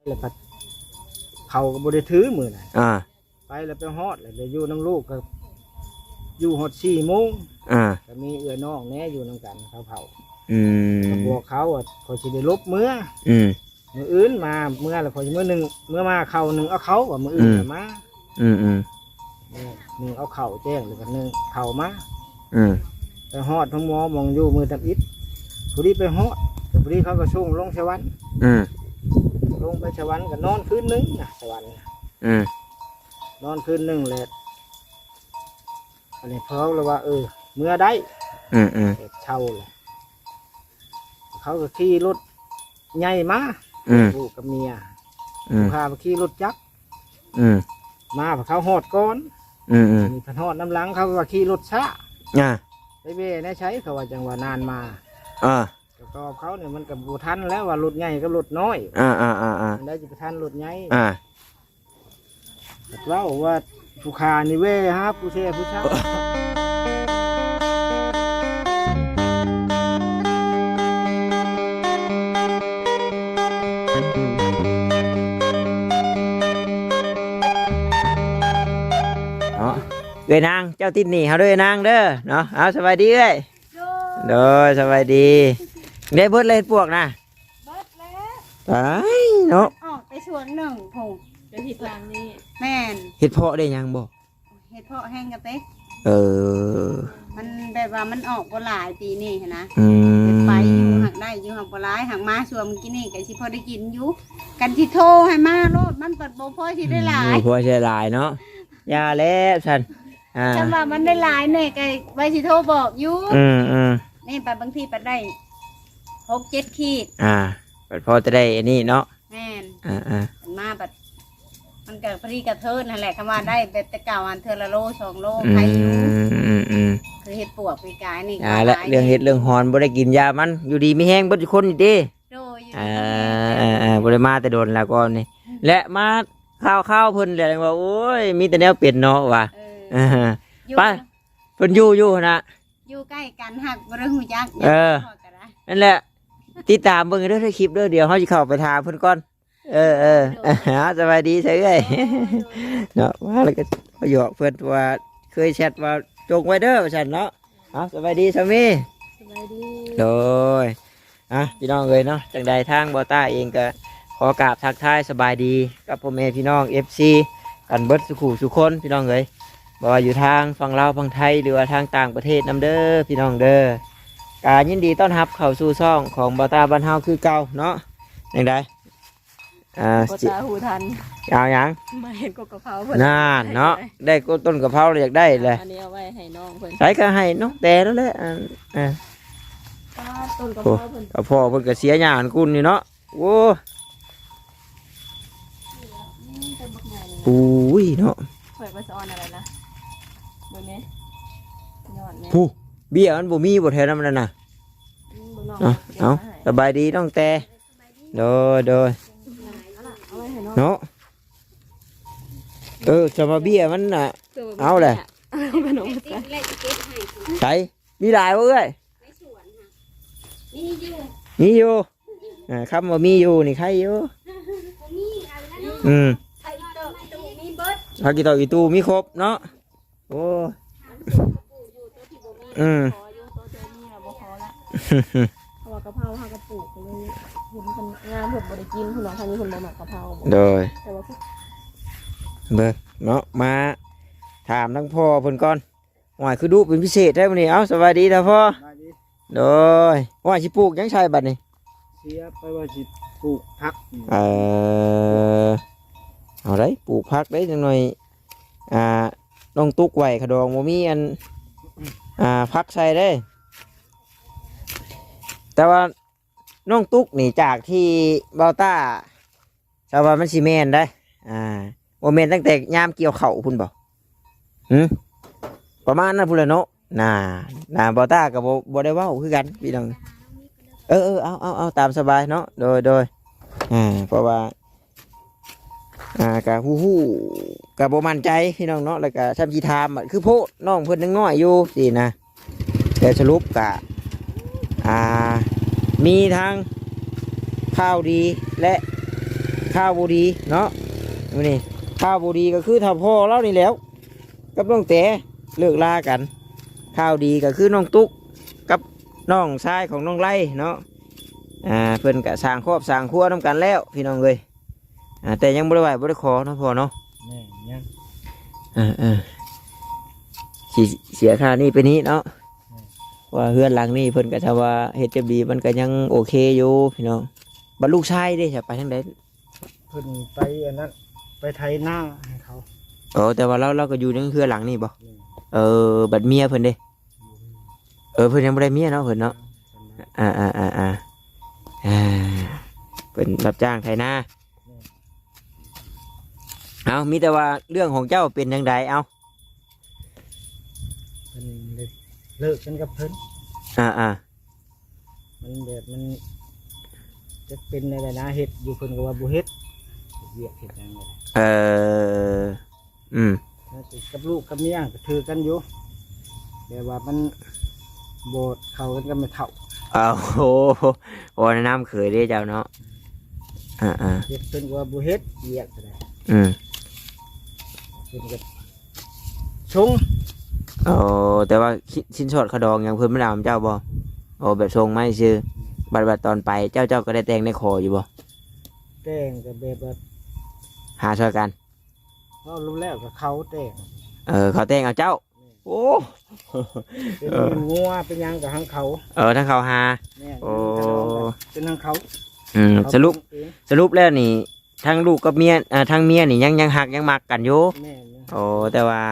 ແລ້ວກໍເຂົາກໍບໍ່ໄດ້ຖືມື້ນັ້ນ ອ່າ ໄປແລ້ວໄປຮອດ ແລ້ວໄດ້ຢູ່ນຳລູກ ກໍຢູ່ຮອດສີ່ໂມງ ອ່າ ກໍມີເອື້ອຍນ້ອງແດ່ຢູ່ນຳກັນ ເຂົາເຖົ້າ ອືມ ກໍບອກເຂົາວ່າ ຂ້ອຍຊິໄດ້ຫຼົບເມືອ ອືມ ມື້ອື່ນມາ ເມືອແລ້ວຂ້ອຍຊິເມືອໜຶ້ງ ເມືອມາເຂົ້າໜຶ້ງເອົາເຂົ້າ ວ່າມື້ອື່ນ ອືມ ກໍມາ ອືມໆ ໜຶ້ງເອົາເຂົ້າແຈ້ງ ແລ້ວກໍໜຶ້ງເຂົ້າມາ ອືມ ໄປຮອດໂຮງໝໍໝ່ອງຢູ່ມື້ທຳອິດ ພໍດີໄປຮອດ ແລ້ວພໍດີເຂົາກໍສົ່ງລົງສະຫວັນ ອືມ ລົງໄປສະຫວັນກໍນອນຄືນໜຶ່ງນະ ສະຫວັນ ອືມ ນອນຄືນໜຶ່ງແລ້ວ ອັນນີ້ເຂົາລະວ່າ ເອີ ເມືອໄດ້ ອືມໆ ເຊົາແລ້ວ ເຂົາກໍຂີ່ລົດໃຫຍ່ມາ ອືມ ລູກກັບເມຍ ອືມ ພາໄປຂີ່ລົດຈັກ ອືມ ມາ ເຂົາຮອດກ່ອນ ອືມໆ ອັນນີ້ເພິ່ນຮອດນຳຫຼັງ ເຂົາກໍວ່າຂີ່ລົດຊ້າ ອ່າ ໄປແວ່ແນວໃສ ເຂົາວ່າ ຈັ່ງວ່ານານມາ ອ່າ ກໍຕອບເຂົານີ້ ມັນກໍບໍ່ທັນແລ້ວ ວ່າລົດໃຫຍ່ກັບລົດນ້ອຍ ອ່າໆໆໆ ອັນໃດຊິໄປທັນລົດໃຫຍ່ ອ່າ ເວົ້າວ່າຜູ້ຂ້ານີ້ແວ່ຫາຜູ້ແຊ່ຜູ້ຊາຍ ເນາະ ເອື້ອຍນາງ ເຈົ້າຕິດໜີ້ເຮົາເດີ ນາງເດີ ເນາະ ເອົາ ສະບາຍດີເອື້ອຍ ໂດຍ ໂດຍ ສະບາຍດີ ໄດ້ເບິດເລີຍເຫັດປວກນະ ເບິດແລ້ວ ຕາຍເນາະ ອອກໄປສວນໜຶ່ງພຸ້ນ ຈະເຮັດທາງນີ້ ແມ່ນ ເຫັດເພາະໄດ້ຫຍັງບໍ່? ເຫັດເພາະແຮງກະເຕັກ ເອີ ມັນແບບວ່າມັນອອກບໍ່ຫຼາຍປີນີ້ຫັ້ນນະ ອືມ ເຮັດໄປຢູ່ ຫາກໄດ້ຢູ່ ຫາກບໍ່ຫຼາຍ ຫາກມາຊ່ວງມື້ກີ້ນີ້ກະຊິພໍໄດ້ກິນຢູ່ ກັນຊິໂທໃຫ້ມາໂລດ ມັນບັດບໍ່ພໍຊິໄດ້ຫຼາຍ ອືມ ບໍ່ພໍຊິໄດ້ຫຼາຍເນາະ ຢ່າແລ້ວຊັ້ນ ອ່າ ຄັນວ່າມັນໄດ້ຫຼາຍແດ່ກະວ່າຊິໂທບອກຢູ່ ອືມໆ ນີ້ໄປບາງທີໄປໄດ້ຫົກເຈັດຂີດ ອ່າ ບັດພໍຈະໄດ້ອັນນີ້ເນາະ ແມ່ນ ອ່າໆ ເພິ່ນມາບັດ ມັນກໍພໍດີກະເທີນຫັ້ນແຫຼະ ຄຳວ່າໄດ້ແບບແຕ່ເກົ່າຫັ້ນ ເທື່ອລະໂລສອງໂລ ອືມ ໄຄຢູ່ ອືມໆ ຄືເຫັດປວກປີກາຍນີ້ ອ່າ ແລະເລື່ອງເຫັດເລື່ອງຫອນບໍ່ໄດ້ກິນຢາມັນ ຢູ່ດີມີແຮງເບິດທຸກຄົນນີ້ຕິ ໂດຍ ຢູ່ດີມີແຮງ ອ່າໆໆ ບໍ່ໄດ້ມາແຕ່ດົນແລ້ວກ່ອນນີ້ ແລະມາຂ່າວໆເພິ່ນແຫຼະ ວ່າ ໂອ້ຍ ມີແຕ່ແນວເປັນເນາະວ່າ ເອີ ເອີ ຢູ່ ໄປ ເພິ່ນຢູ່ ຢູ່ຫັ້ນນະ ຢູ່ໃກ້ກັນຫາກບໍ່ໄດ້ຮູ້ຈັກ ເອີ ນັ້ນແຫຼະ ຕິດຕາມເບິ່ງເດີ ໃນຄລິບເດີ ດຽວເຮົາຊິເຂົ້າໄປຖາມເພິ່ນກ່ອນ ເອີ ເອີ ໂດຍ ເອົາ ສະບາຍດີຊະເອື້ອຍ ໂດຍ ໂດຍ ເນາະ ມາແລ້ວກໍຢອກເພິ່ນວ່າ ເຄີຍແຊັດວ່າ ຈົ່ງໄວ້ເດີ ວ່າຊັ້ນເນາະ ເອົາ ສະບາຍດີຊາມີ ສະບາຍດີ ໂດຍ ອ່ະ ພີ່ນ້ອງເອີຍເນາະ ຈັ່ງໃດທາງບໍ່ຕ້າເອງກໍຂໍກາບທັກທາຍສະບາຍດີກັບພໍ່ແມ່ພີ່ນ້ອງເອັຟຊີກັນເບິດສູ່ຄູ່ສູ່ຄົນ ພີ່ນ້ອງເອີຍ ບໍ່ວ່າຢູ່ທາງຝັ່ງລາວຝັ່ງໄທ ຫຼືວ່າທາງຕ່າງປະເທດນຳເດີ ພີ່ນ້ອງເດີ ກໍຍິນດີຕ້ອນຮັບເຂົ້າສູ່ຊ່ອງຂອງບໍ່ຕ້າບ້ານເຮົາຄືເກົ່າເນາະ ຈັ່ງໃດ ອ່າ ບໍ່ຕາຫູທັນ ເອົາຫຍັງ? ມາເຫັນກົກກະເພົາເພິ່ນ ນັ້ນເນາະ ໄດ້ກົກຕົ້ນກະເພົາແລ້ວຢາກໄດ້ແຫຼະ ອັນນີ້ເອົາໄວ້ໃຫ້ນ້ອງເພິ່ນ ໃສ່ກໍໃຫ້ນ້ອງແຕ່ນັ້ນແຫຼະ ອັນ ອ່າ ຕົ້ນກະເພົາເພິ່ນ ໂອ້ ກະເພົາເພິ່ນກໍເສຍຫຍ້າອັນກຸນນີ້ເນາະ ໂອ້ ນີ້ເປັນບັກໃຫຍ່ນີ້ ໂອ້ຍເນາະ ຂ້ອຍວ່າສະອອນອະໄລນະ ເບິ່ງແດ່ ຍອດແດ່ ຜູ້ ເບ້ຍມັນບໍ່ມີບໍ່ແຖວນັ້ນນະ ອືມ ເອົາ ເອົາ ສະບາຍດີນ້ອງແຕ່ ໂດຍ ໂດຍ ເນາະ ເອີ ສະມາເບ້ຍມັນນະ ເອົາແຫຼະ ເອົາຂະໜົມມາໃສ່ ໃສ ມີຫຼາຍບໍ່ເອື້ອຍ? ມີຢູ່ ມີຢູ່ ອ່າ ຄຳວ່າມີຢູ່ນີ້ໄຄຢູ່ ອືມ ຜັກອີ່ຕົກອີ່ຕູມີຄົບເນາະ ໂອ້ ອືມ ພໍຢູ່ ໂຕເຈົ້າມີລະບໍ່ພໍລະ ເພາະວ່າກະເພົາເຮົາກໍປູກເລີຍ ເຫັນເພິ່ນງາມ ເພິ່ນບໍ່ໄດ້ກິນ ເພິ່ນວ່າທາງນີ້ເພິ່ນບໍ່ມັກກະເພົາ ໂດຍ ແຕ່ວ່າ ເບິ່ງເນາະ ມາຖາມທາງພໍ່ເພິ່ນກ່ອນ ໂອ້ຍ ຄືດຸເປັນພິເສດແທ້ມື້ນີ້ ເອົ້າ ສະບາຍດີທ່ານພໍ່ ສະບາຍດີ ໂດຍ ວ່າຊິປູກຫຍັງໃສ່ບັດນີ້ ເສຍໄປວ່າຊິປູກຜັກ ເອີ ເອົາໄດ໋ ປູກຜັກໄດ໋ ຈັກໜ່ອຍ ອ່າ ນ້ອງຕຸກໄຫວ້ຂະດອງ ບໍ່ມີອັນ ອ່າ ຜັກໃສ່ເດ້ ແຕ່ວ່ານ້ອງຕຸກນີ້ ຈາກທີ່ເບົາຕ້າ ຊາວວ່າມັນຊິແມ່ນໄດ໋ ອ່າ ບໍ່ແມ່ນຕັ້ງແຕ່ຍາມກ່ຽວເຂົ້າພຸ້ນບໍ່? ຫື ປະມານນັ້ນພຸ້ນແຫຼະເນາະ ນາ ນາ ບໍ່ຕ້າກໍບໍ່ ບໍ່ໄດ້ເວົ້າຄືກັນພີ່ນ້ອງ ເອີ ເອີ ເອົາ ເອົາ ເອົາ ຕາມສະບາຍເນາະ ໂດຍ ໂດຍ ອ່າ ເພາະວ່າ ອ່າ ກະຮູ້ ຮູ້ ກະບໍ່ໝັ້ນໃຈພີ່ນ້ອງເນາະ ແລ້ວກະຊ່ຳຊິຖາມ ຄືໂພດ ນ້ອງເພິ່ນຍັງນ້ອຍຢູ່ຊີ້ນະ. ແຕ່ສະຫຼຸບກະ ອ່າ ມີທັງຂ່າວດີ ແລະ ຂ່າວບໍ່ດີເນາະ ມື້ນີ້ຂ່າວບໍ່ດີກໍຄືເຖົ້າພໍ່ລາວນີ້ແຫຼ້ວ ກັບນ້ອງແຕເລີກລາກັນ. ຂ່າວດີກໍຄືນ້ອງຕຸກກັບນ້ອງຊາຍຂອງນ້ອງໄລເນາະ ອ່າ ເພິ່ນກະສ້າງຄອບສ້າງຄົວນຳກັນແລ້ວພີ່ນ້ອງເອີຍ. ອ່າ ແຕ່ຍັງບໍ່ໄດ້ໄຫວ້ບໍ່ໄດ້ຂໍເນາະພໍ່ເນາະ. ແມ່ນ ຍັງ ເອີໆ ຊິເສຍຄ່ານີ້ໄປນີ້ເນາະ. ແມ່ນ ວ່າເຮືອນຫຼັງນີ້ເພິ່ນກໍຖ້າວ່າເຮັດຈະດີ ມັນກໍຍັງໂອເຄຢູ່ພີ່ນ້ອງ. ບັດລູກຊາຍເດ້ ຈະໄປທາງໃດ? ເພິ່ນໄປອັນນັ້ນ ໄປໄຖນາໃຫ້ເຂົາ. ອໍ ແຕ່ວ່າລາວ ລາວກໍຢູ່ໃນເຮືອນຫຼັງນີ້ບໍ່? ແມ່ນ ເອີ ບັດເມຍເພິ່ນເດ້? ບໍ່ມີ ເອີ ເພິ່ນຍັງບໍ່ໄດ້ເມຍເນາະ ເພິ່ນເນາະ. ອ່າໆໆໆ ອ່າ ເພິ່ນຮັບຈ້າງໄຖນາ. ແມ່ນ ເອົາ ມີແຕ່ວ່າເລື່ອງຂອງເຈົ້າເປັນຈັ່ງໃດ? ເອົາ ເພິ່ນໄດ້ເລີກກັນກັບເພິ່ນ. ອ່າໆ ມັນແບບ ມັນຈັກເປັນແນວໃດນະ ເຮັດຢູ່ເພິ່ນກໍວ່າບໍ່ເຮັດ ເຮັດວຽກເຮັດຫຍັງ. ເອີ ອືມ ແລ້ວກໍກັບລູກກັບເມຍກໍຖືກກັນຢູ່ ແຕ່ວ່າມັນບໍ່ເຂົ້າກັນກັບແມ່ເຖົ້າ. ອ້າວ ໂອ້ ໂອ້ ແນະນຳເຂີຍເດ້ເຈົ້າເນາະ. ອ່າໆ ເຮັດເພິ່ນກໍວ່າບໍ່ເຮັດວຽກກໍໄດ້. ອືມ ເພິ່ນກໍສົ່ງ. ອໍ ແຕ່ວ່າຊິນ ສິນສອດຄ່າດອງຫຍັງເພິ່ນບໍ່ໄດ້ເອົານຳເຈົ້າບໍ່? ອໍ ແບບສົ່ງມາຊື່. ບັດ ບັດຕອນໄປເຈົ້າ ເຈົ້າກໍໄດ້ແຕ່ງໄດ້ຂໍຢູ່ບໍ່? ແຕ່ງກໍແບບວ່າຫາຊ່ອຍກັນ. ເວົ້າລວມແລ້ວກໍເຂົາແຕ່ງ. ເອີ ເຂົາແຕ່ງເອົາເຈົ້າ. ແມ່ນ ໂອ້ ເປັນ ເອີ ງົວເປັນຫຍັງກໍທາງເຂົາ. ເອີ ທາງເຂົາຫາ. ແມ່ນ ໂອ້ ເປັນທາງເຂົາ. ອືມ ເຂົາ ສະຫຼຸບ ເປັນເອງ ສະຫຼຸບແລ້ວນີ້ ທັງລູກກັບເມຍ ອ່າ ທັງເມຍນີ້ຍັງ ຍັງຮັກຍັງມັກກັນຢູ່. ແມ່ນ ໂອ້ ແຕ່ວ່າ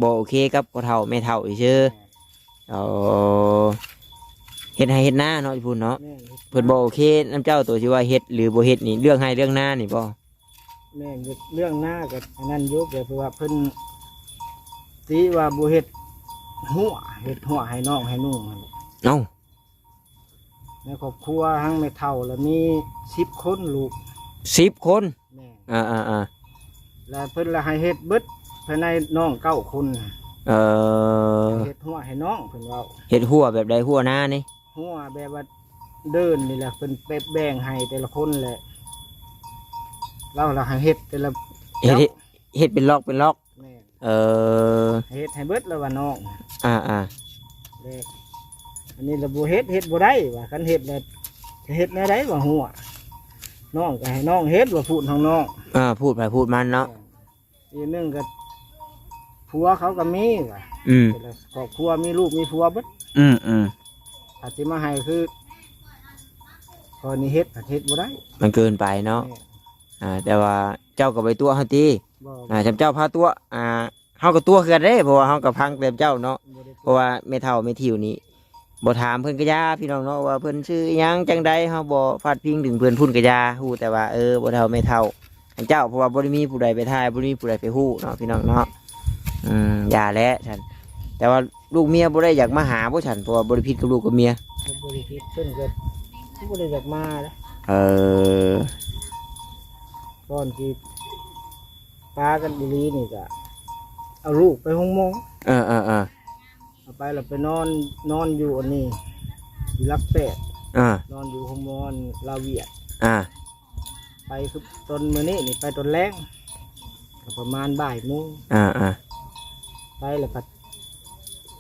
ບໍ່ໂອເຄກັບພໍ່ເຖົ້າແມ່ເຖົ້າຊື່. ແມ່ນ ໂອ້ ເຮັດໄຮ່ເຮັດນາເນາະ ຢູ່ພຸ້ນເນາະ. ແມ່ນ ເຮັດນາ. ເພິ່ນບໍ່ໂອເຄນຳເຈົ້າ ໂຕທີ່ວ່າເຮັດ ຫຼື ບໍ່ເຮັດນີ້ ເລື່ອງໄຮ່ເລື່ອງນານີ້ບໍ່? ແມ່ນ ເລື່ອງນາກໍອັນນັ້ນຢູ່ ແຕ່ເພາະວ່າເພິ່ນຕິວ່າບໍ່ເຮັດຮົ້ວ ເຮັດຮົ້ວໃຫ້ນ້ອງໃຫ້ນຸ່ງຫັ້ນແຫຼະ. ເອົ້າ ໃນຄອບຄົວທັງແມ່ເຖົ້າລະມີສິບຄົນລູກ. ສິບຄົນ? ແມ່ນ. ອ່າໆໆ ແລ້ວເພິ່ນລະໃຫ້ເຮັດເບິດພາຍໃນນ້ອງເກົ້າຄົນ. ເອີ ເຮັດຮົ້ວໃຫ້ນ້ອງ ເພິ່ນເວົ້າ. ເຮັດຮົ້ວແບບໃດ? ຮົ້ວນານີ້? ຮົ້ວແບບວ່າເດີ່ນນີ້ແຫຼະ ເພິ່ນແບ່ງໃຫ້ແຕ່ລະຄົນແຫຼະ ລາວລະໃຫ້ເຮັດແຕ່ລະ ເຮັດ ເຮັດເປັນລັອກເປັນລັອກ. ແມ່ນ. ເອີ ເຮັດໃຫ້ເບິດລະວ່ານ້ອງ. ອ່າໆ ແລ້ວອັນນີ້ລະບໍ່ເຮັດ ເຮັດບໍ່ໄດ້ວ່າ ຄັນເຮັດລະຈະເຮັດແນວໃດວ່າ ຮົ້ວນ້ອງກໍໃຫ້ນ້ອງເຮັດວ່າ ພູດຂອງນ້ອງ. ອ່າ ພູດໃຜພູດມັນເນາະ. ແມ່ນ. ອີກໜຶ່ງກໍຜົວເຂົາກໍມີວ່າ. ອືມ ແຕ່ລະຄອບຄົວມີລູກມີຜົວເບິດ. ອືມໆ ອາດຊິມາໃຫ້ຄືຂ້ອຍນີ້ເຮັດ ເຮັດບໍ່ໄດ້ ມັນເກີນໄປເນາະ. ແມ່ນ. ອ່າ ແຕ່ວ່າເຈົ້າກໍບໍ່ຕົວະເຮົາຕິ? ບໍ່ ອ່າ ຈຳເຈົ້າພາຕົວະ ອ່າ ເຮົາກໍຕົວະຄືກັນເດ້ ເພາະວ່າເຮົາກໍຟັງແຕ່ເຈົ້າເນາະ. ບໍ່ໄດ້ຕົວະ ເພາະວ່າແມ່ເຖົ້າແມ່ທິວນີ້ ບໍ່ຖາມເພິ່ນກໍຢ່າພີ່ນ້ອງເນາະ ວ່າເພິ່ນຊື່ອີ່ຫຍັງຈັ່ງໃດ ເຮົາບໍ່ພາດພິງເຖິງເພິ່ນພຸ້ນກໍຢ່າ. ຮູ້ແຕ່ວ່າ ເອີ ບໍ່ເຖົ້າແມ່ເຖົ້າ ອັນເຈົ້າ ເພາະວ່າບໍ່ໄດ້ມີຜູ້ໃດໄປຖ່າຍ ບໍ່ໄດ້ມີຜູ້ໃດໄປຮູ້ເນາະ ພີ່ນ້ອງເນາະ. ອືມ ຢ່າແຫຼະຊັ້ນ. ແຕ່ວ່າລູກເມຍບໍ່ໄດ້ຢາກມາຫາບໍ່ຊັ້ນ? ເພາະວ່າບໍ່ໄດ້ຜິດກັບລູກກັບເມຍ. ບໍ່ໄດ້ຜິດ ເພິ່ນກໍບໍ່ໄດ້ຢາກມາເດ້. ເອີ ກ່ອນທີ່ປາກັນອີ່ຫຼີນີ້ກໍເອົາລູກໄປໂຮງໝໍ. ເອີໆໆ ເອົາໄປແລ້ວໄປນອນ ນອນຢູ່ອັນນີ້ ຢູ່ຫຼັກແປດ. ອ່າ ນອນຢູ່ໂຮງໝໍລາວຫວຽດ. ອ່າ ໄປຄືຕອນມື້ນີ້ນີ້ ໄປຕອນແລງ ກໍປະມານບ່າຍໂມງ. ອ່າໆ ໄປແລ້ວກໍ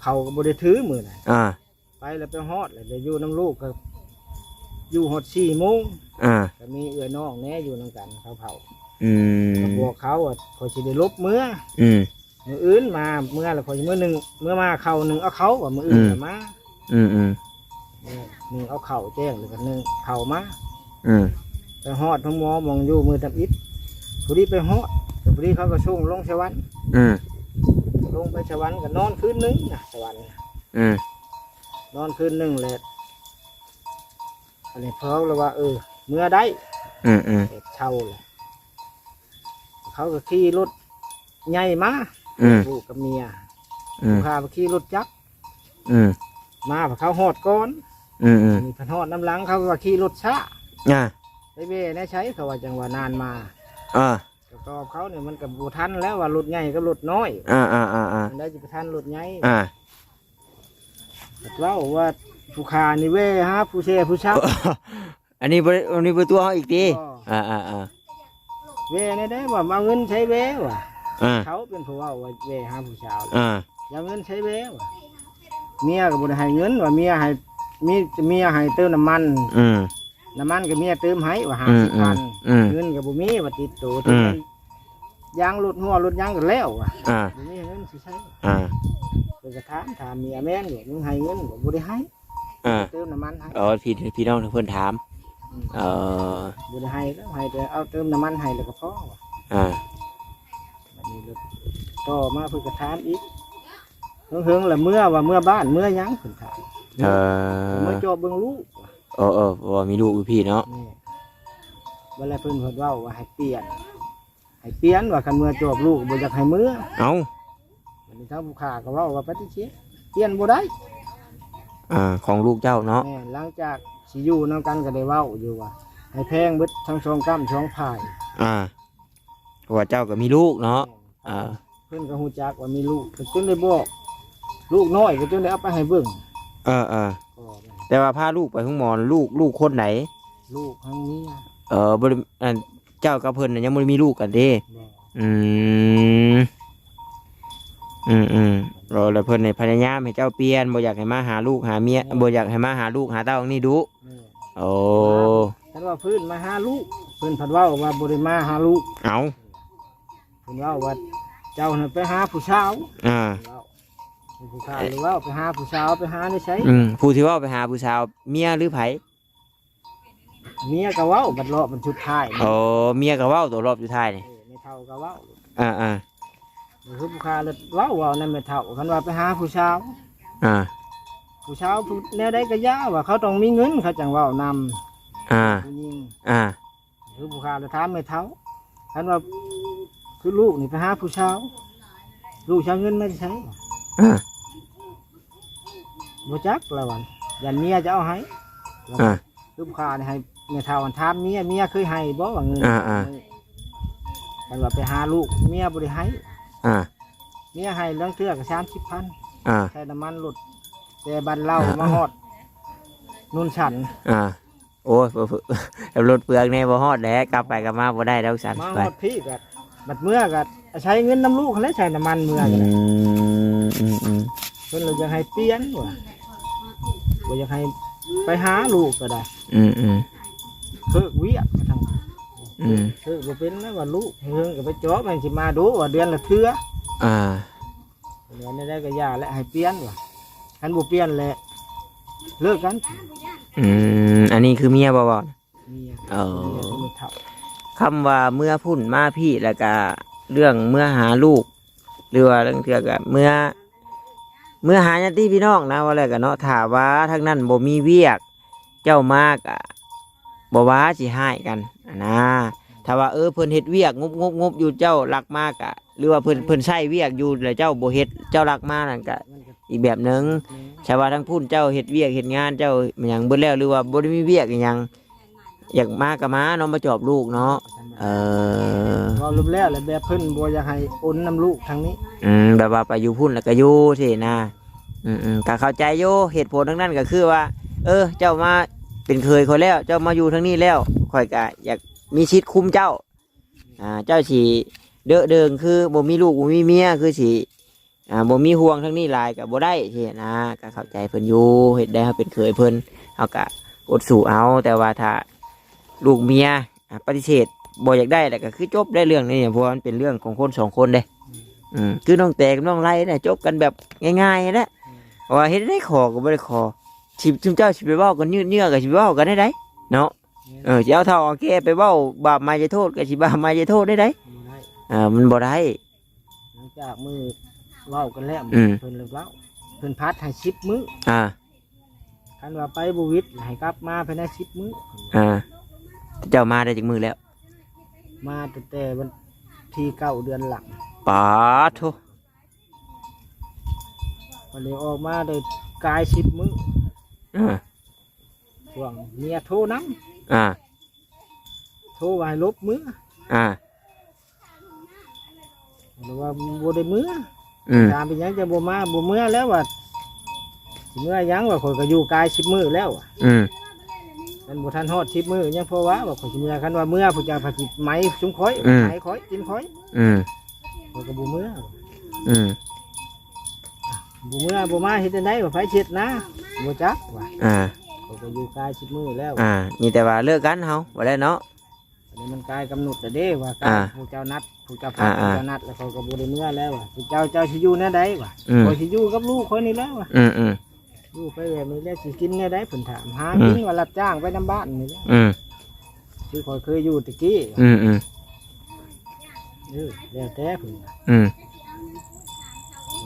ເຂົາກໍບໍ່ໄດ້ຖືມື້ນັ້ນ. ອ່າ ໄປແລ້ວໄປຮອດ ແລ້ວໄດ້ຢູ່ນຳລູກ ກໍຢູ່ຮອດສີ່ໂມງ. ອ່າ ກໍມີເອື້ອຍນ້ອງແດ່ຢູ່ນຳກັນ ເຂົາເຖົ້າ. ອືມ ກໍບອກເຂົາວ່າ ຂ້ອຍຊິໄດ້ຫຼົບເມືອ. ອືມ ມື້ອື່ນມາ ເມືອແລ້ວຂ້ອຍຊິມື້ໜຶ່ງ ເມືອມາເຂົ້າໜຶ່ງເອົາເຂົ້າວ່າ ມື້ອື່ນ ອືມ ກໍມາ. ອືມໆ ໜຶ່ງເອົາເຂົ້າແຈ້ງ ແລ້ວກໍໜຶ່ງເຂົ້າມາ. ອືມ ໄປຮອດໂຮງໝໍໝ່ອງຢູ່ມື້ທຳອິດ ພໍດີໄປຮອດ ແລ້ວພໍດີເຂົາກໍສົ່ງລົງສະຫວັນ. ອືມ ລົງໄປສະຫວັນກໍນອນຄືນໜຶ່ງນະ ສະຫວັນ. ອືມ ນອນຄືນໜຶ່ງແລ້ວ ອັນນີ້ເຂົາລະວ່າ ເອີ ເມືອໄດ້. ອືມໆ ເຊົາແລ້ວ ເຂົາກໍຂີ່ລົດໃຫຍ່ມາ. ອືມ ລູກກັບເມຍ. ອືມ ພາໄປຂີ່ລົດຈັກ. ອືມ ມາ ເຂົາຮອດກ່ອນ. ອືມໆ ອັນນີ້ເພິ່ນຮອດນຳຫຼັງ ເຂົາວ່າຂີ່ລົດຊ້າ. ອ່າ ໄປແວ່ແນວໃສ ເຂົາວ່າ ຈັ່ງວ່ານານມາ. ອ່າ ກໍຕອບເຂົານີ້ ມັນກໍບໍ່ທັນແລ້ວວ່າ ລົດໃຫຍ່ກັບລົດນ້ອຍ. ອ່າໆໆໆ ອັນໃດຊິໄປທັນລົດໃຫຍ່. ອ່າ ເວົ້າວ່າຜູ້ຂ້ານີ້ແວ່ຫາຜູ້ແຊ່ຜູ້ຊາ. ອັນນີ້ບໍ່ໄດ້ ອັນນີ້ບໍ່ຕົວະເຮົາອີກຕິ? ບໍ່. ອ່າໆໆ ແວ່ແນວໃດວ່າ ມາເງິນໃຊ້ແວ່ວ່າ ອ່າ ເຂົາເປັນຜູ້ເວົ້າວ່າແວ່ຫາຜູ້ສາວ ອ່າ ຢາກເງິນໃຊ້ແວ່ວ່າ ເມຍກໍບໍ່ໄດ້ໃຫ້ເງິນວ່າ ເມຍໃຫ້ ມີແຕ່ເມຍໃຫ້ເຕີມນ້ຳມັນ ອືມ ນ້ຳມັນກໍເມຍເຕີມໃຫ້ວ່າ ອືມ ຫ້າສິບພັນ ອືມ ເງິນກໍບໍ່ມີວ່າຕິດໂຕ ອືມ ຢາງລົດຮົ່ວລົດຫຍັງກໍແລ້ວວ່າ ອ່າ ບໍ່ມີເງິນຊິໃຊ້ ອ່າ ເພິ່ນກໍຖາມ ຖາມເມຍ ແມ່ນບໍ່ ມຶງໃຫ້ເງິນບໍ່ ບໍ່ໄດ້ໃຫ້ ອ່າ ເຕີມນ້ຳມັນໃຫ້ ອໍ ພີ່ ພີ່ນ້ອງເພິ່ນຖາມ ອືມ ເອີ ບໍ່ໄດ້ໃຫ້ແລ້ວ ໃຫ້ແຕ່ເອົາເຕີມນ້ຳມັນໃຫ້ແລ້ວກໍພໍວ່າ ອ່າ ບັດນີ້ຕໍ່ມາເພິ່ນກໍຖາມອີກ ເຫິງໆ ລະເມືອວ່າເມືອບ້ານເມືອຫຍັງ ເພິ່ນຖາມ ເອີ ເມືອຈອບເບິ່ງລູກ ເອີໆ ເພາະວ່າມີລູກຢູ່ພີ້ເນາະ ແມ່ນ ບັດແລ້ວເພິ່ນ ເພິ່ນເວົ້າວ່າໃຫ້ປ່ຽນ ໃຫ້ປ່ຽນວ່າ ຄັນເມືອຈອບລູກບໍ່ຢາກໃຫ້ເມືອ ເອົ້າ ບັດນີ້ທາງຜູ້ຂ້າກໍເວົ້າວ່າປະຕິເສດ ປ່ຽນບໍ່ໄດ້ ອ່າ ຂອງລູກເຈົ້າເນາະ ແມ່ນ ຫຼັງຈາກຊິຢູ່ນຳກັນກໍໄດ້ເວົ້າຢູ່ວ່າ ໃຫ້ແພງເບິດທັງສອງກ້ຳສອງຝ່າຍ ອ່າ ເພາະວ່າເຈົ້າກໍມີລູກເນາະ ແມ່ນ ອ່າ ເພິ່ນກໍຮູ້ຈັກວ່າມີລູກ ກໍຈຶ່ງໄດ້ບອກ ລູກນ້ອຍກໍຈຶ່ງໄດ້ເອົາໄປໃຫ້ເບິ່ງ ເອີໆ ກໍ ແຕ່ວ່າພາລູກໄປໂຮງໝໍ ລູກ ລູກຄົນໃດ? ລູກຂອງເມຍ ເອີ ບໍ່ໄດ້ ອັນ ເຈົ້າກັບເພິ່ນນະຍັງບໍ່ໄດ້ມີລູກກັນເດ້? ບໍ່ ອືມ ອືມໆ ເອີ ແລ້ວເພິ່ນນີ້ພະຍາຍາມໃຫ້ເຈົ້າປ່ຽນ ບໍ່ຢາກໃຫ້ມາຫາລູກຫາເມຍ ບໍ່ຢາກໃຫ້ມາຫາລູກຫາເຕົ້ານີ້ດຸ ແມ່ນ ໂອ້ ຄັນວ່າເພິ່ນມາຫາລູກ ເພິ່ນພັດເວົ້າວ່າບໍ່ໄດ້ມາຫາລູກ ເອົ້າ ເພິ່ນເວົ້າວ່າ ເຈົ້ານັ້ນໄປຫາຜູ້ສາວ ອ່າ ເວົ້າ ຜູ້ຂ້າເວົ້າໄປຫາຜູ້ສາວ ໄປຫາໃນໃສ ອືມ ຜູ້ທີ່ເວົ້າໄປຫາຜູ້ສາວ ເມຍຫຼືໃຜ? ເມຍກໍເວົ້າບັດລອບມັນສຸດທ້າຍ ໂອ້ ເມຍກໍເວົ້າໂຕລອບສຸດທ້າຍນີ້ ເອີ ແມ່ເຖົ້າກໍເວົ້າ ອ່າໆ ຄືຜູ້ຂ້າເລີຍເວົ້າ ເວົ້ານຳແມ່ເຖົ້າ ຄັນວ່າໄປຫາຜູ້ສາວ ອ່າ ຜູ້ສາວຜູ້ແນວໃດກໍຢ່າ ວ່າເຂົາຕ້ອງມີເງິນ ເຂົາຈັ່ງເວົ້ານຳ ອ່າ ຜູ້ຍິງ ອ່າ ຄືຜູ້ຂ້າເລີຍຖາມແມ່ເຖົ້າ ຄັນວ່າຄືລູກນີ້ໄປຫາຜູ້ສາວ ລູກຊິເອົາເງິນມາແຕ່ໃສ? ອ່າ ບໍ່ຈັກລະວ່າ ຢ້ານເມຍຈະເອົາໃຫ້ ອ່າ ຄືຜູ້ຂ້າໃຫ້ແມ່ເຖົ້າຖາມເມຍ ເມຍເຄີຍໃຫ້ບໍ່ວ່າເງິນ? ອ່າໆ ຄັນວ່າໄປຫາລູກ ເມຍບໍ່ໄດ້ໃຫ້ ອ່າ ເມຍໃຫ້ລາງເທື່ອກໍສາມສິບພັນ ອ່າ ໃສ່ນ້ຳມັນລົດ ແຕ່ບ້ານເລົ່າ ອ່າ ມາຮອດໂນນສັນ ອ່າ ໂອ້ຍ ລົດເປືອງແດ່ ບໍ່ຮອດແຫຼະ ກັບໄປກັບມາບໍ່ໄດ້ດອກສັນ ມາຮອດພີ້ກໍ ບັດເມືອກໍອາໄສເງິນນຳລູກຫັ້ນແຫຼະ ໃສ່ນ້ຳມັນເມືອ ອືມ ອືມໆ ເພິ່ນລະຢາກໃຫ້ປ່ຽນວ່າ ບໍ່ຢາກໃຫ້ໄປຫາລູກກໍໄດ້ ອືມໆ ເພິກວຽກວ່າຊັ້ນ ອືມ ເພິກບໍ່ເປັນແລ້ວວ່າລູກ ເພິ່ນກໍໄປຈອບ ແມ່ນຊິມາດູວ່າເດືອນລະເທື່ອ ອ່າ ເດືອນໃດໆກໍຢ່າແຫຼະ ໃຫ້ປ່ຽນວ່າ ຄັນບໍ່ປ່ຽນແຫຼະເລີກກັນ ອືມ ອັນນີ້ຄືເມຍບໍ່ເວົ້າ? ເມຍ ເອີ ເມຍເຖົ້າ ຄຳວ່າເມືອພຸ້ນມາພີ້ ແລ້ວກະເລື່ອງເມືອຫາລູກ ຫຼືວ່າລາງເທື່ອກະເມືອ ເມືອຫາຍາດຕິພີ່ນ້ອງນະ ວ່າແລ້ວກະເນາະ ຖ້າວ່າທາງນັ້ນບໍ່ມີວຽກ ເຈົ້າມາກະບໍ່ວ່າຊິຮ້າຍກັນຫັ້ນນາ ຖ້າວ່າ ເອີ ເພິ່ນເຮັດວຽກງົບໆໆຢູ່ ເຈົ້າລັກມາກະ ຫຼືວ່າເພິ່ນ ເພິ່ນໃຊ້ວຽກຢູ່ ແລ້ວເຈົ້າບໍ່ເຮັດ ເຈົ້າລັກມານັ້ນກະ ອີກແບບໜຶ່ງ ແມ່ນ ຖ້າວ່າທາງພຸ້ນເຈົ້າເຮັດວຽກເຮັດງານ ເຈົ້າຫຍັງເບິດແລ້ວ ຫຼືວ່າບໍ່ໄດ້ມີວຽກອີ່ຫຍັງ ຢາກມາກໍມາເນາະ ມາຈອບລູກເນາະ ເອີ ເວົ້າລວມແລ້ວແຫຼະ ແບບເພິ່ນບໍ່ຢາກໃຫ້ອົນນຳລູກທາງນີ້ ອືມ ແບບວ່າໄປຢູ່ພຸ້ນແລ້ວກໍຢູ່ຊີ້ນະ ອືມໆ ກໍເຂົ້າໃຈຢູ່ ເຫດຜົນທາງນັ້ນກໍຄືວ່າ ເອີ ເຈົ້າມາເປັນເຂີຍຂ້ອຍແລ້ວ ເຈົ້າມາຢູ່ທາງນີ້ແລ້ວ ຂ້ອຍກໍຢາກມີສິດຄຸມເຈົ້າ ອ່າ ເຈົ້າຊິເດີະເດີງຄືບໍ່ມີລູກບໍ່ມີເມຍ ຄືຊິ ອ່າ ບໍ່ມີຫ່ວງທາງນີ້ຫຼາຍກໍບໍ່ໄດ້ຊີ້ນະ ກໍເຂົ້າໃຈເພິ່ນຢູ່ ເຮັດໄດ້ເຮົາເປັນເຂີຍເພິ່ນ ເຮົາກໍອົດສູ້ເອົາ ແຕ່ວ່າຖ້າລູກເມຍ ອ່າ ປະຕິເສດບໍ່ຢາກໄດ້ ແລ້ວກໍຄືຈົບໄດ້ເລື່ອງນີ້ ເພາະວ່າມັນເປັນເລື່ອງຂອງຄົນສອງຄົນເດ້ ອືມ ຄືນ້ອງແຕກັບນ້ອງໄລນະ ຈົບກັນແບບງ່າຍໆແຫຼະ ອືມ ເພາະວ່າເຮັດໄດ້ຂໍກໍບໍ່ໄດ້ຂໍ ຊິ ຊຸມເຈົ້າຊິໄປເວົ້າກັນຍືດເຍື້ອ ກໍຊິໄປເວົ້າກັນໄດ້ໃດເນາະ ແມ່ນ ເອີ ຊິເອົາເຖົ້າເອົາແກ່ໄປເວົ້າບາບມາຍາໂທດ ກໍຊິບາບມາຍາໂທດໄດ້ໃດ ບໍ່ໄດ້ ອ່າ ມັນບໍ່ໄດ້ ຫຼັງຈາກມື້ເວົ້າກັນແລ້ວ ອືມ ເພິ່ນເລີຍເວົ້າ ເພິ່ນພັດໃຫ້ສິບມື້ ອ່າ ຄັນວ່າໄປບໍ່ຫວິດ ໃຫ້ກັບມາພາຍໃນສິບມື້ ອ່າ ເຈົ້າມາໄດ້ຈັກມື້ແລ້ວ? ມາຕັ້ງແຕ່ວັນທີເກົ້າເດືອນຫຼັງ ປາໂທ ບັດນີ້ອອກມາໄດ້ກາຍສິບມື້ ອ່າ ຊ່ວງເມຍໂທນຳ ອ່າ ໂທວ່າໃຫ້ຫຼົບເມືອ ອ່າ ແຕ່ວ່າບໍ່ໄດ້ເມືອ ອືມ ຖາມເປັນຫຍັງຈະບໍ່ມາ ບໍ່ເມືອແລ້ວວ່າ ຊິເມືອຫຍັງວ່າ ຂ້ອຍກໍຢູ່ກາຍສິບມື້ແລ້ວ ອືມ ມັນບໍ່ທັນຮອດສິບມື້ ຍັງພໍວ່າ ວ່າຂ້ອຍຊິເມືອ ຄັນວ່າເມືອ ຜູ້ເຈົ້າພາຊິໄໝຊຸມຂ້ອຍ ອືມ ໄໝຂ້ອຍ ກິນຂ້ອຍ ອືມ ຂ້ອຍກໍບໍ່ເມືອ ອືມ ບໍ່ເມືອ ບໍ່ມາເຮັດຈັ່ງໃດ ວ່າໃຜເຮັດນາ ບໍ່ຈັກວ່າ ອ່າ ຂ້ອຍກໍຢູ່ກາຍສິບມື້ແລ້ວ ອ່າ ມີແຕ່ວ່າເລີກກັນເຮົາ ບໍ່ໄດ້ເນາະ ອັນນີ້ມັນກາຍກຳນົດແລ້ວເດ້ ວ່າກາຍ ອ່າ ຜູ້ເຈົ້ານັດ ຜູ້ເຈົ້າພັກ ອ່າໆ ຜູ້ເຈົ້ານັດ ແລ້ວຂ້ອຍກໍບໍ່ໄດ້ເມືອແລ້ວວ່າ ຜູ້ເຈົ້າ ເຈົ້າຊິຢູ່ແນວໃດວ່າ ອືມ ຂ້ອຍຊິຢູ່ກັບລູກຂ້ອຍນີ້ແຫຼະວ່າ ອືມໆ ຢູ່ໄປແບບນີ້ແລ້ວຊິກິນແນວໃດ ເພິ່ນຖາມ ຫາ ອືມ ກິນວ່າຮັບຈ້າງໄປນຳບ້ານນີ້ແຫຼະ ອືມ ຄືຂ້ອຍເຄີຍຢູ່ແຕ່ກີ້ ອືມໆ ເອີ ແລ້ວແຕ່ເພິ່ນ ອືມ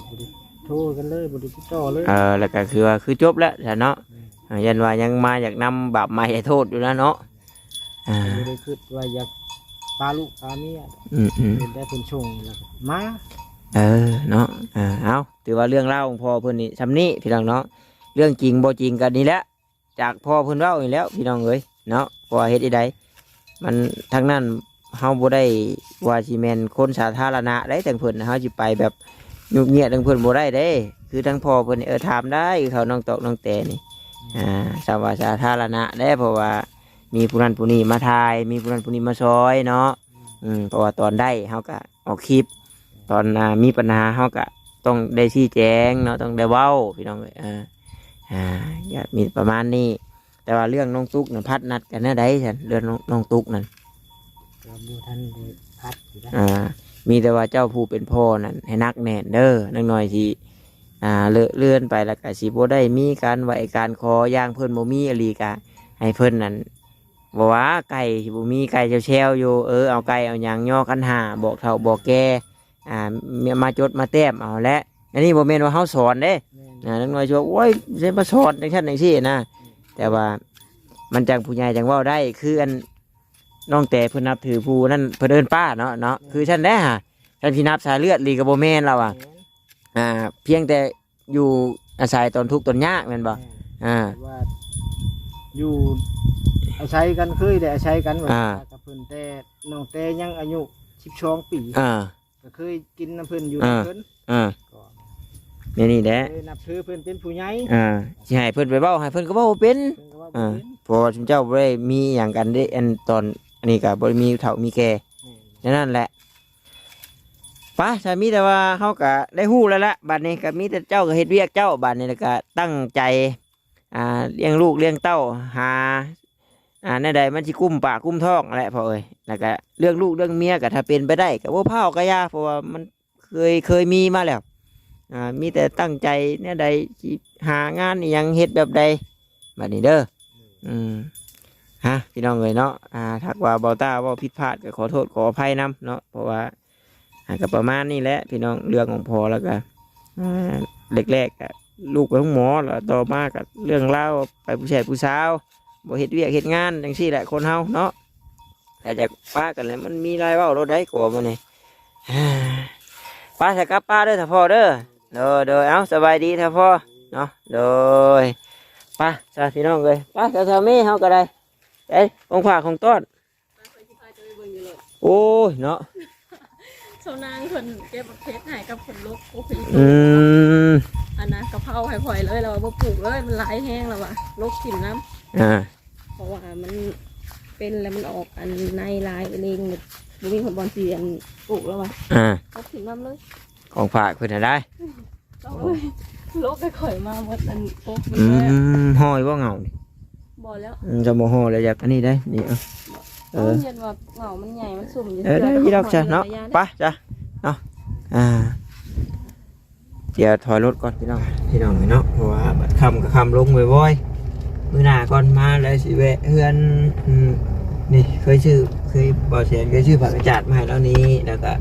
ບໍ່ໄດ້ໂທກັນເລີຍ ບໍ່ໄດ້ຕິດຕໍ່ເລີຍ ເອີ ແລ້ວກໍຄືວ່າ ຄືຈົບແລ້ວຊະເນາະ ອືມ ອ່າ ຢ້ານວ່າຍັງມາຢາກນຳບາບໃໝໃຫ້ໂທດຢູ່ນະເນາະ ອ່າ ບໍ່ໄດ້ຄິດວ່າຢາກປາລູກປາເມຍ ອືມໆ ເຫັນແຕ່ເພິ່ນສົ່ງແລ້ວກໍມາ ເອີ ເນາະ ເອີ ເອົາ ຖືວ່າເລື່ອງລາວຂອງພໍ່ເພິ່ນນີ້ຊ່ຳນີ້ພີ່ນ້ອງເນາະ ເລື່ອງຈິງບໍ່ຈິງກໍນີ້ແຫຼະ ຈາກພໍ່ເພິ່ນເວົ້ານີ້ແຫຼະພີ່ນ້ອງເອີຍເນາະ ເພາະວ່າເຮັດໃດ ມັນ ທາງນັ້ນເຮົາບໍ່ໄດ້ວ່າຊິແມ່ນຄົນສາທາລະນະໃດ ທາງເພິ່ນ ເຮົາຊິໄປແບບຫຍຸ້ງຍຽກທາງເພິ່ນບໍ່ໄດ້ເດ້ ຄືທາງພໍ່ເພິ່ນນີ້ ເອີ ຖາມໄດ້ ເຂົານ້ອງຕອກນ້ອງແຕນີ້ ອ່າ ສຳວ່າສາທາລະນະເດ້ ເພາະວ່າມີຜູ້ນັ້ນຜູ້ນີ້ມາຖ່າຍ ມີຜູ້ນັ້ນຜູ້ນີ້ມາຊ່ອຍເນາະ ອືມ ເພາະວ່າຕອນໄດ້ເຮົາກໍອອກຄລິບ ຕອນ ອ່າ ມີບັນຫາເຮົາກໍຕ້ອງໄດ້ຊີ້ແຈງເນາະ ຕ້ອງໄດ້ເວົ້າພີ່ນ້ອງເອີຍ ອ່າ ອ່າ ກໍມີປະມານນີ້ ແຕ່ວ່າເລື່ອງນ້ອງຕຸກນັ້ນ ພັດນັດກັນແນວໃດຊັ້ນ ເລື່ອງນ້ອງ ນ້ອງຕຸກນັ້ນ ກໍບໍ່ທັນໄດ້ພັດຢູ່ນະ ອ່າ ມີແຕ່ວ່າເຈົ້າຜູ້ເປັນພໍ່ນັ້ນໃຫ້ໜັກແໜ້ນເດີ ນາງນ້ອຍຊິ ອ່າ ເລອະເລື່ອນໄປ ແລ້ວກໍຊິບໍ່ໄດ້ມີການໄຫວ້ການຂໍ ຢ່າງເພິ່ນບໍ່ມີອີ່ຫຼີ ກໍໃຫ້ເພິ່ນນັ້ນ ບໍ່ວ່າໄກ່ຊິບໍ່ມີ ໄກ່ແຊວໆຢູ່ ເອີ ເອົາໄກ່ເອົາຫຍັງຍໍຂັນຫ້າ ບອກເຖົ້າບອກແກ່ ອ່າ ມາຈົດມາແຕ້ມເອົາແຫຼະ ອັນນີ້ບໍ່ແມ່ນວ່າເຮົາສອນເດ້ ແມ່ນ ນາງນ້ອຍຊິວ່າ ໂອ້ຍ ຊິມາສອນຈັ່ງຊັ້ນຈັ່ງຊີ້ນະ ແຕ່ວ່າມັນຈັ່ງຜູ້ໃຫຍ່ຈັ່ງເວົ້າໄດ້ ຄືອັນ ນ້ອງແຕເພິ່ນນັບຖືຜູ້ນັ້ນ ເພິ່ນເອີ້ນປ້າເນາະ ເນາະ ແມ່ນ ຄືຊັ້ນແຫຼະຫາ ຄັນຊິນັບສາຍເລືອດອີ່ຫຼີກໍບໍ່ແມ່ນລະວ່າ ແມ່ນ ອ່າ ພຽງແຕ່ ຢູ່ອາໄສຕອນທຸກຕອນຍາກແມ່ນບໍ່? ແມ່ນ ອ່າ ແບບວ່າຢູ່ອາໄສກັນ ເຄີຍໄດ້ອາໄສກັນ ອ່າ ກັບເພິ່ນແຕ່ນ້ອງແຕ່ຍັງອາຍຸສິບສອງປີ ອ່າ ກໍເຄີຍກິນນຳເພິ່ນ ຢູ່ນຳເພິ່ນ ອ່າ ກໍແນວນີ້ແຫຼະ ເຄີຍນັບຖືເພິ່ນເປັນຜູ້ໃຫຍ່ ອ່າ ຊິໃຫ້ເພິ່ນໄປເວົ້າໃຫ້ເພິ່ນກໍເວົ້າບໍ່ເປັນ ເພິ່ນກໍເວົ້າບໍ່ເປັນ ອ່າ ເພາະວ່າຊຸມເຈົ້າບໍ່ໄດ້ມີຫຍັງກັນເດ້ ອັນຕອນອັນນີ້ກໍບໍ່ໄດ້ມີເຖົ້າມີແກ່ ແມ່ນ ແນວນັ້ນແຫຼະ. ປະ ສະ ມີແຕ່ວ່າເຮົາກະໄດ້ຮູ້ແລ້ວລະ ບາດນີ້ກະມີແຕ່ເຈົ້າກະເຮັດວຽກເຈົ້າ ບາດນີ້ລະກະຕັ້ງໃຈ ອ່າ ລ້ຽງລູກລ້ຽງເຕົ້າ ຫາ ອ່າ ແນວໃດມັນຊິກຸ້ມປາກກຸ້ມທ້ອງແຫຼະພໍ່ເອີຍ ລະກະເລື່ອງລູກເລື່ອງເມຍກະຖ້າເປັນໄປໄດ້ກະບໍ່ພ້າວກະຢ່າ ເພາະວ່າມັນເຄີຍ ເຄີຍມີມາແລ້ວ ອ່າ ມີແຕ່ຕັ້ງໃຈແນວໃດ ຊິຫາງານອີ່ຫຍັງເຮັດແບບໃດ ບາດນີ້ເດີ ອືມ ຮະ ພີ່ນ້ອງເອີຍເນາະ ອ່າ ຖ້າວ່າເບົາຕ້າເວົ້າຜິດພາດກໍຂໍໂທດຂໍອະໄພນຳເນາະ ເພາະວ່າ ອ່າ ກໍປະມານນີ້ແຫຼະພີ່ນ້ອງ ເລື່ອງຂອງພໍ່ ແລ້ວກໍ ອ່າ ແລກໆກໍລູກໄປໂຮງໝໍ ແລ້ວຕໍ່ມາກໍເລື່ອງລາວໄປຜູ້ຊາຍຜູ້ສາວ ບໍ່ເຮັດວຽກເຮັດງານ ຈັ່ງຊີ້ແຫຼະຄົນເຮົາເນາະ ແຕ່ຈະປະກັນແຫຼະ ມັນມີຫຼາຍເວົ້າໂລດໃດກົວມື້ນີ້ ໄປ ສະກັບປະເດີ ຖ້າພໍ່ເດີ ໂດຍ ໂດຍ ເອົາ ສະບາຍດີ ຖ້າພໍ່ເນາະ ໂດຍ ໄປ ຊະ ພີ່ນ້ອງເອີຍ ໄປ ຊະ ຊະ ເມ ເຮົາກໍໄດ້ ໄປ ຂອງຝາກຂອງຕ້ອນ ໂອ້ຍ ເນາະ ຊາວນາງເພິ່ນເກັບບັກເຜັດໃຫ້ກັບເພິ່ນລົກ ໂອ້ຍ ອືມ ອັນນະ ກະເພົາໃຫ້ຂ້ອຍເລີຍ ລາວວ່າບໍ່ປູກເລີຍ ມັນຫຼາຍແຮງ ລາວວ່າ ລົກຖິ້ມນຳ ອ່າ ເພາະວ່າມັນເປັນແລ້ວມັນອອກອັນໃນຫຼາຍເອງ ບໍ່ມີຄົນບ່ອນຊິອັນປູກ ລາວວ່າ ອ່າ ລົກຖິ້ມນຳເລີຍ ຂອງຝາກເພິ່ນຫັ້ນໄດ໋ ໂອ້ຍ ລົກໃຫ້ຂ້ອຍມາໝົດອັນປົກມັນ ອືມ ເລີຍ ຫໍ່ຢູ່ບໍ່ເຫງົານີ້ ບໍ່ແລ້ວ ອືມ ຈະບໍ່ຫໍ່ແລ້ວ ຢາກອັນນີ້ໄດ໋ ນີ້ ເອີ ເອີ ເຫັນວ່າເຫງົາມັນໃຫຍ່ ມັນຊຸ່ມຢູ່ ເອີ ເທື່ອ ໄດ້ຢູ່ດອກຊະເນາະ ໄປຊະເນາະ ອ່າ ດຽວຖອຍລົດກ່ອນພີ່ນ້ອງ ພີ່ນ້ອງເນາະ ເພາະວ່າບັດຄ່ຳກໍຄ່ຳລົງວອຍໆ ມື້ໜ້າກ່ອນມາແລ້ວຊິແວະເຮືອນ ອືມ ນີ້ເຄີຍຊື້ ເຄີຍ ບໍ່ແສນເຄີຍຊື້ຜ້າກະຈາດມາໃຫ້ລາວນີ້ ແລ້ວກໍ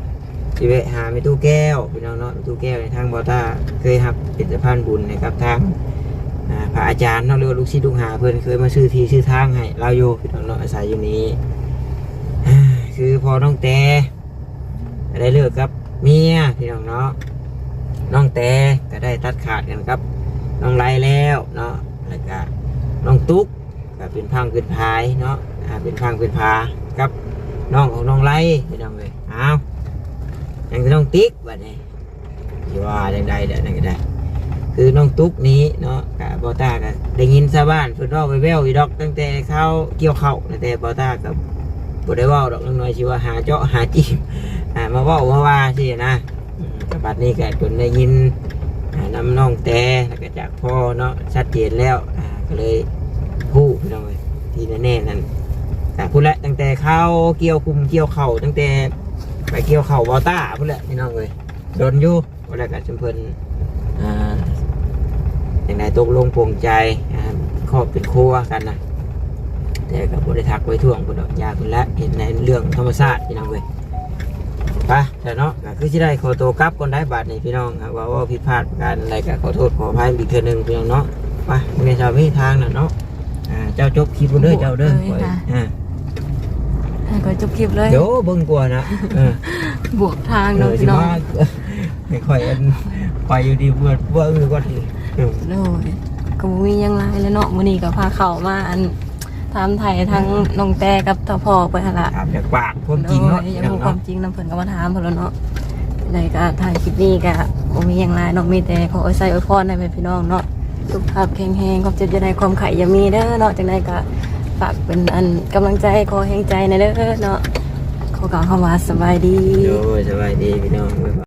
ຊິແວະຫາແມ່ຕູ້ແກ້ວ ພີ່ນ້ອງເນາະ ແມ່ຕູ້ແກ້ວໃນທາງບໍ່ຕ້າເຄີຍຮັບເປັນສະພານບຸນໃຫ້ກັບທາງ ອ່າ ພະອາຈານເນາະ ຫຼືວ່າລູກສິດລູກຫາເພິ່ນເຄີຍມາຊື້ທີ່ຊື້ທາງໃຫ້ລາວຢູ່ ພີ່ນ້ອງເນາະ ອາໄສຢູ່ນີ້ ຄືພໍ່ນ້ອງແຕ ກໍໄດ້ເລີກກັບເມຍພີ່ນ້ອງເນາະ ນ້ອງແຕກໍໄດ້ຕັດຂາດກັນກັບນ້ອງໄລແລ້ວເນາະ ແລ້ວກະນ້ອງຕຸກກໍເປັນພັງເປັນພາຍເນາະ ອ່າ ເປັນພັງເປັນພາກັບນ້ອງຂອງນ້ອງໄລພີ່ນ້ອງເອີຍ ເອົາ ຍັງແຕ່ນ້ອງຕິກບັດນີ້ ຊິວ່າຈັ່ງໃດແຫຼະ ນັ້ນກໍໄດ້ ຄືນ້ອງຕຸກນີ້ເນາະ ກະບໍ່ຕ້າກະໄດ້ຍິນຊາວບ້ານເພິ່ນເວົ້າແວ່ວໆຢູ່ດອກ ຕັ້ງແຕ່ຄາວກ່ຽວເຂົ້າ ແຕ່ບໍ່ຕ້າກະບໍ່ໄດ້ເວົ້າດອກ ນ້ອຍຊິວ່າຫາເຈາະຫາຈີບ ອ່າ ມາເວົ້າມາວ່າຊີ້ນະ. ອືມ ກະບັດນີ້ກະຈົນໄດ້ຍິນ ອ່າ ນຳນ້ອງແຕ ແລ້ວກະຈາກພໍ່ເນາະ ຊັດເຈນແລ້ວ ອ່າ ກະເລີຍຮູ້ ພີ່ນ້ອງເອີຍ ທີ່ແນ່ໆນັ້ນ ກະພຸ້ນແຫຼະ ຕັ້ງແຕ່ຄາວກ່ຽວຄຸມກ່ຽວເຂົ້າ ຕັ້ງແຕ່ໄປກ່ຽວເຂົ້າບໍ່ຕ້າພຸ້ນແຫຼະ ພີ່ນ້ອງເອີຍ ດົນຢູ່. ແລ້ວກະຊຸມເພິ່ນ ອ່າ ຈັ່ງໃດຕົກລົງປົງໃຈ ອ່າ ຄອບເປັນຄົວກັນນະ ແຕ່ກະບໍ່ໄດ້ທັກໄດ້ທ້ວງເພິ່ນດອກ ຢ່າເພິ່ນແຫຼະ ເຮັດໃນເລື່ອງທຳມະຊາດ ພີ່ນ້ອງເອີຍ. ໄປຊະເນາະ ກະຄືຊິໄດ້ຂໍໂຕກັບກ່ອນໄດ໋ບາດນີ້ ພີ່ນ້ອງ ຫາກວ່າເວົ້າຜິດພາດປະການໃດກະຂໍໂທດຂໍອະໄພອີກເທື່ອໜຶ່ງ ພີ່ນ້ອງເນາະ. ໄປ ແມ່ຊາວມີທາງນັ້ນເນາະ ອ່າ ເຈົ້າຈົບຄລິບເດີ ເຈົ້າເດີ ຂ້ອຍ ອ່າ ໃຫ້ຂ້ອຍຈົບຄລິບເລີຍ ໂດ ເບິ່ງກວ່ານະ ເອີ ບວກທາງເນາະ ເອີ ພີ່ນ້ອງ ຊິມາ ໃຫ້ຂ້ອຍອັນ ຂ້ອຍຢູ່ດີເພິ່ນ ເບິ່ງກ່ອນ ໂດຍ ກະບໍ່ມີຫຍັງຫຼາຍແລ້ວເນາະ ມື້ນີ້ກະພາເຂົ້າມາອັນ ຖາມໄຖ່ທັງ ເອີ ນ້ອງແຕກັບທະພໍ່ເພິ່ນຫັ້ນລະ ຖາມຈາກປາກຄວາມຈິງເນາະ ໂດຍ ຢາກຮູ້ຄວາມຈິງນຳເພິ່ນ ກະມາຖາມເພິ່ນແລ້ວເນາະ. ຈັ່ງໃດກະທ້າຍຄລິບນີ້ກະບໍ່ມີຫຍັງຫຼາຍເນາະ ມີແຕ່ຂໍອວຍໄຊອວຍພອນໃຫ້ແມ່ພີ່ນ້ອງເນາະ ສຸຂະພາບແຂງແຮງ ຄວາມເຈັບຢ່າໄດ້ ຄວາມໄຂ້ຢ່າມີເດີເນາະ. ຈັ່ງໃດກະຝາກເປັນອັນກຳລັງໃຈ ຂໍແຮງໃຈແດ່ເດີເນາະ. ຂໍກ່າວຄຳວ່າສະບາຍດີ ໂດຍ ສະບາຍດີພີ່ນ້ອງ.